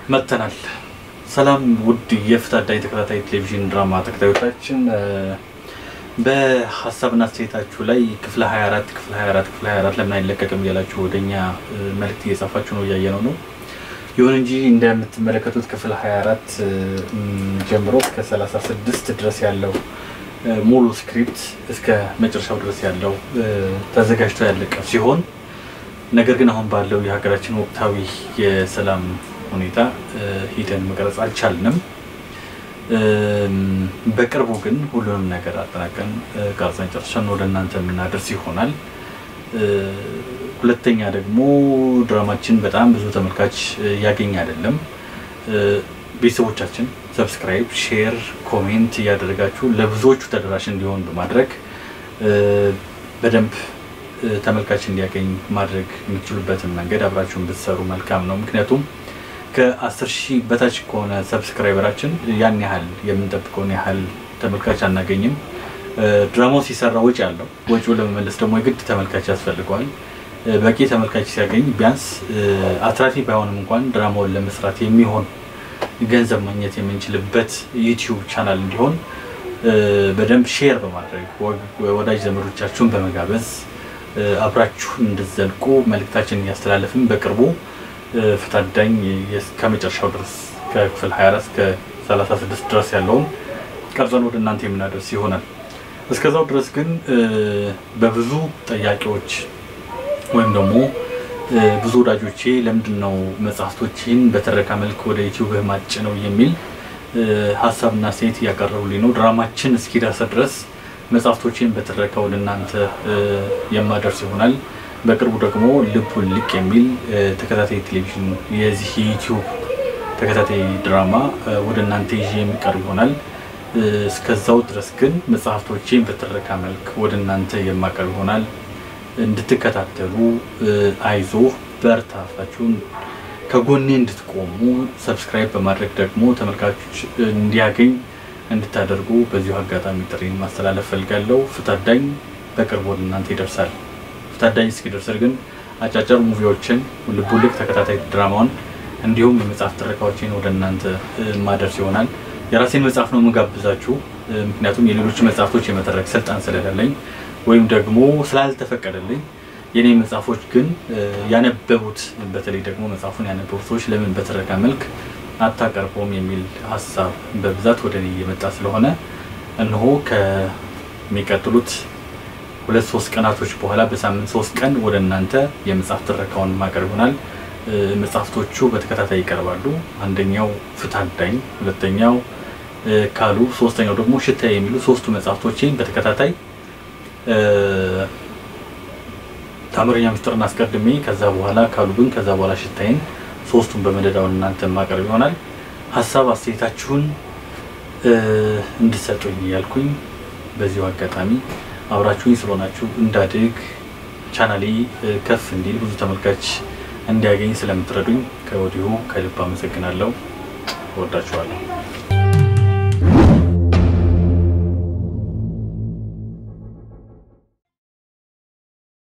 መጥተናል። ሰላም ውድ የፍትህ አዳኝ ተከታታይ ቴሌቪዥን ድራማ ተከታዮቻችን፣ በሀሳብና አስተያየታችሁ ላይ ክፍል 24፣ ክፍል 24፣ ክፍል 24 ለምን አይለቀቅም እያላችሁ ወደኛ መልእክት እየጻፋችሁ ነው፣ እያየነው ነው። ይሁን እንጂ እንደምትመለከቱት ክፍል 24 ጀምሮ እስከ 36 ድረስ ያለው ሙሉ script እስከ መጨረሻው ድረስ ያለው ተዘጋጅቶ ያለቀ ሲሆን፣ ነገር ግን አሁን ባለው የሀገራችን ወቅታዊ የሰላም ሁኔታ ሂደን መቅረጽ አልቻልንም። በቅርቡ ግን ሁሉንም ነገር አጠናቀን ቀርጸን ጨርሰን ወደ እናንተ የምናደርስ ይሆናል። ሁለተኛ ደግሞ ድራማችን በጣም ብዙ ተመልካች እያገኘ አይደለም። ቤተሰቦቻችን subscribe፣ share፣ comment እያደረጋችሁ ለብዙዎቹ ተደራሽ እንዲሆን በማድረግ በደንብ ተመልካች እንዲያገኝ ማድረግ የምትችሉበትን መንገድ አብራችሁን ብትሰሩ መልካም ነው። ምክንያቱም ከ10,000 በታች ከሆነ subscriber ኣችን ያን ያህል የምንጠብቀውን ያህል ተመልካች አናገኝም። ድራማው ሲሰራ ወጪ አለው። ወጪውን ለመመለስ ደግሞ የግድ ተመልካች ያስፈልገዋል። በቂ ተመልካች ሲያገኝ ቢያንስ አትራፊ ባይሆንም እንኳን ድራማውን ለመስራት የሚሆን ገንዘብ ማግኘት የምንችልበት ዩቲዩብ ቻናል እንዲሆን በደንብ share በማድረግ፣ ወዳጅ ዘመዶቻችሁን በመጋበዝ አብራችሁ እንድትዘልቁ መልእክታችንን እያስተላለፍን፣ በቅርቡ ፍትህ አዳኝ ከመጨረሻው ድረስ ከክፍል 24 እስከ 36 ድረስ ያለውን ቀርጸን ወደ እናንተ የምናደርስ ይሆናል። እስከዛው ድረስ ግን በብዙ ጠያቂዎች ወይም ደግሞ ብዙ ወዳጆቼ ለምንድን ነው መጽሐፍቶችን በትረካ መልክ ወደ ዩቲዩብ ማጭነው የሚል ሀሳብና አስተያየት እያቀረቡልኝ ነው። ድራማችን እስኪደርስ ድረስ መጽሐፍቶችን በትረካ ወደ እናንተ የማደርስ ይሆናል። በቅርቡ ደግሞ ልብ ውልቅ የሚል ተከታታይ ቴሌቪዥን የዚህ የዩቲዩብ ተከታታይ ድራማ ወደ እናንተ ይዤ የሚቀርብ ይሆናል። እስከዛው ድረስ ግን መጽሐፍቶቼን በትረካ መልክ ወደ እናንተ የማቀርብ ይሆናል። እንድትከታተሉ፣ አይዞህ በርታ ብላችሁን ከጎኔ እንድትቆሙ፣ subscribe በማድረግ ደግሞ ተመልካቾች እንዲያገኝ እንድታደርጉ በዚሁ አጋጣሚ ጥሪን ማስተላለፍ ፈልጋለሁ። ፍትህ አዳኝ በቅርቡ ወደ እናንተ ይደርሳል። ፍትህ አዳኝ እስኪደርስ ግን አጫጭር movie ዎችን፣ ልብ ውልቅ ተከታታይ ድራማውን እንዲሁም የመጽሐፍ ትረካዎችን ወደ እናንተ ማደርስ ይሆናል። የራሴን መጽሐፍ ነው የምጋብዛችሁ። ምክንያቱም የሌሎች መጽሐፍቶች የመተረክ ስልጣን ስለሌለኝ ወይም ደግሞ ስላልተፈቀደልኝ፣ የኔ መጽሐፎች ግን ያነበቡት፣ በተለይ ደግሞ መጽሐፉን ያነበቡት ሰዎች ለምን በትረካ መልክ አታቀርበውም የሚል ሀሳብ በብዛት ወደ እኔ እየመጣ ስለሆነ፣ እነሆ ከሚቀጥሉት 2-3 ቀናቶች በኋላ በሳምንት 3 ቀን ወደ እናንተ የመጽሐፍ ትረካውን ማቀርብ ይሆናል። መጽሐፍቶቹ በተከታታይ ይቀርባሉ። አንደኛው ፍትህ አዳኝ፣ ሁለተኛው ካሉ፣ ሶስተኛው ደግሞ ሽታ የሚሉ ሶስቱ መጽሐፍቶችን በተከታታይ ታምረኛ ምስጢርን አስቀድሜ፣ ከዛ በኋላ ካሉብን፣ ከዛ በኋላ ሽታዬን፣ ሶስቱን በመደዳው እናንተ ማቀርብ ይሆናል። ሀሳብ አስተያየታችሁን እንድትሰጡኝ እያልኩኝ በዚሁ አጋጣሚ አብራችሁኝ ስለሆናችሁ፣ እንዳድግ፣ ቻናሌ ከፍ እንዲል፣ ብዙ ተመልካች እንዲያገኝ ስለምትረዱኝ ከወዲሁ ከልብ አመሰግናለሁ። እወዳችኋለሁ።